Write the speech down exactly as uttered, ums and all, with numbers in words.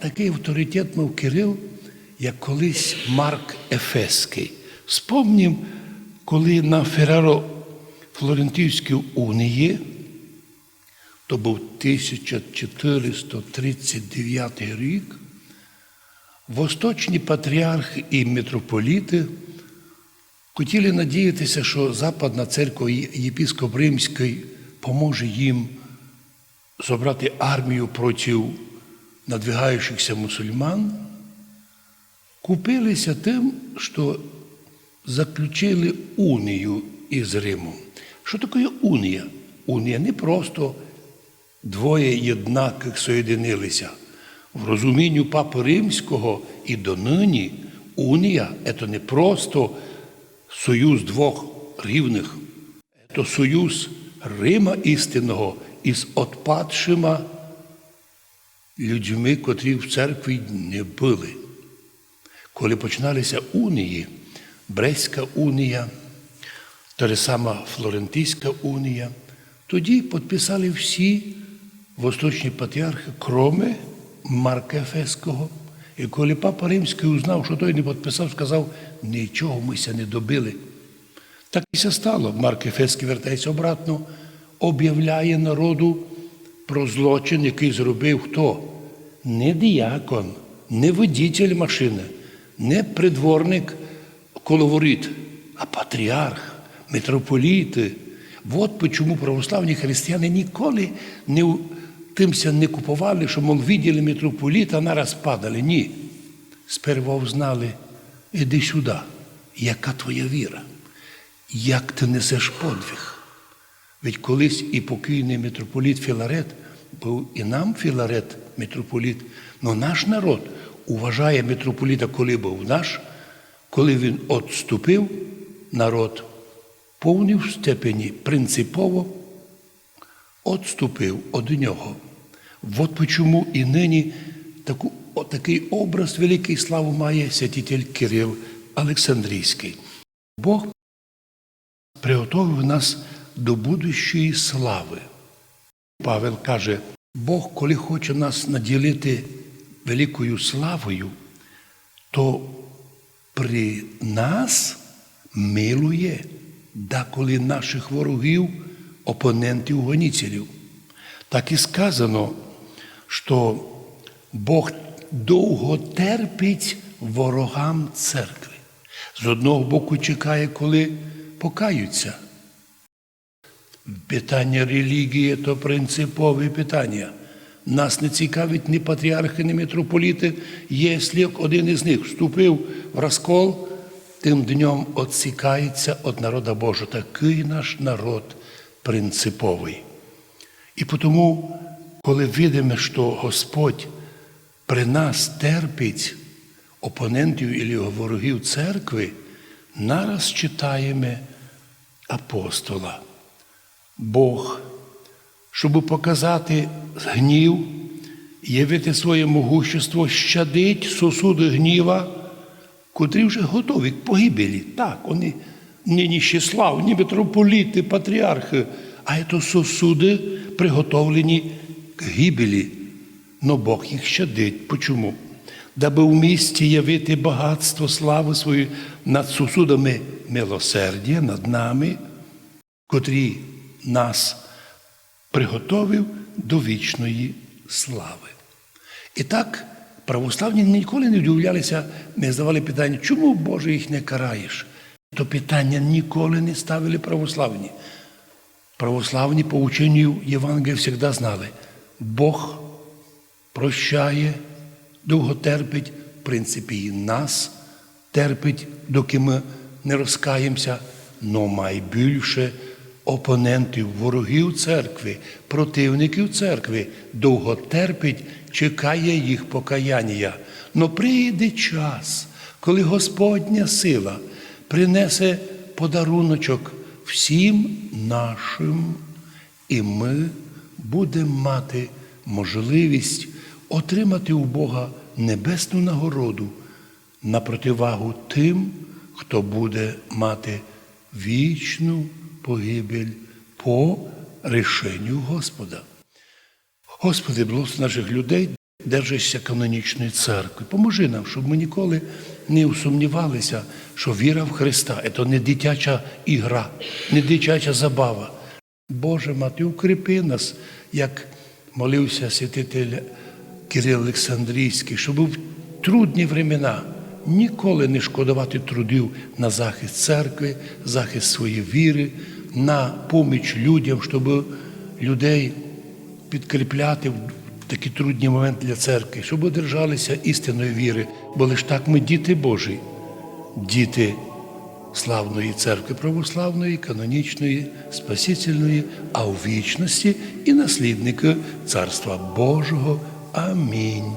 Такый авторитет мав Кирил, як колись Марк Ефеськый. Вспомнім, коли на Ферраро-Флорентийській унії, то быв тисяча чотириста тридцять девятый рік, восточні патріархы і митрополіты хотіли надіятися, што Западна церква і єпископ Римськый поможе їм зобрати армію проти надвигаючых ся мусульман, купили ся тым, што заключили унію із Римом. Што такоє унія? Унія не просто двоє єднакых соєдинили ся. В розуміню Папы Римського і доныні унія — ето не просто союз двох рівных, ето союз Рима істинного із отпадшыма людьми, котрі в церкві не были. Коли починали ся унії, Брестська унія, та ж сама Флорентийська унія, тоді подписали всі восточні патріархы, кроме Марка Ефеського. І коли Папа Римськый узнав, што той не подписав, сказав: «Нічого мы ся не добили». Так і ся стало. Марк Ефеськый вертає ся обратно, обявляє народу про злочин, якый зробив хто? Не діякон, не водитель машины, не придворник коло воріт, а патріарх, митрополіты. Вот почому православні християни ніколи не у-, тым ся не куповали, што, мол, виділи митрополіта, нараз падали. Ні. Сперва узнали: «Іди сюда, яка твоя віра, як ты несеш подвиг». Ведь колись і покійный митрополіт Філарет быв і нам Філарет митрополіт, но наш народ уважає митрополіта, коли быв наш, коли він одступив, народ в повній степені принципово одступив од нього. Вот почому і нині таку, о, такый образ великый, славу має святитель Кирил Александрійськый. Бог приготовив нас до будущої славы. Павел каже: Бог, коли хоче нас наділити великою славою, то при нас милує даколи нашых ворогів, опонентів, гонителів. Так і сказано, што Бог довго терпить ворогам церкви. З одного боку чекає, коли покаються. Питаня релігії — то принципове питаня. Нас не цікавить ні патріархы, ні митрополіты. Єсли один із них вступив в розкол, тым днём одсікається од народа Божого. Такый наш народ принциповый. І потому, коли видиме, што Господь при нас терпить опонентів или ворогів церкви, нараз читаєме апостола. Бог, щоб показати гнів, явити своє могущество, щадить сосуды гніва, котрі вже готові к погибелі. Так, вони нынішні славні митрополіты, патріархы, а це сосуды, приготовлені к гибелі. Но Бог їх щадить. Почому? Дабы вмісті явити багатство славы своєї над сосудами милосердя, над нами, котрі нас приготовив до вічної славы. І так, православні ніколи не удивлялися, не задавали питаня: «Чому, Боже, їх не караєш?» То питаня ніколи не ставили православні. Православні по ученню Євангелія всегда знали: Бог прощає, довго терпить, в принципі, і нас терпить, доки мы не розкаємся, но майбільше опонентів, ворогів церкви, противників церкви довго терпить, чекає їх покаяння. Но прийде час, коли Господня сила принесе подаруночок всім нашим, і мы будем мати можливість отримати у Бога небесну нагороду на противагу тым, хто буде мати вічну погибель по рішенню Господа. Господи, благослови наших людей. держишся канонічної церкви. Поможи нам, щоб ми ніколи не усумнівалися, що віра в Христа — це не дитяча ігра, не дитяча забава. Боже мати, укріпи нас, як молився святитель Кирил Олександрійський, щоб в трудні времена ніколи не шкодувати трудів на захист церкви, захист своєї віри, на поміч людям, щоб людей підкріпляти в такі трудні моменти для церкви, щоб держалися істинної віри, бо лиш так ми діти Божі, діти славної церкви православної, канонічної, спасительної, а у вічності і наслідники Царства Божого. Амінь.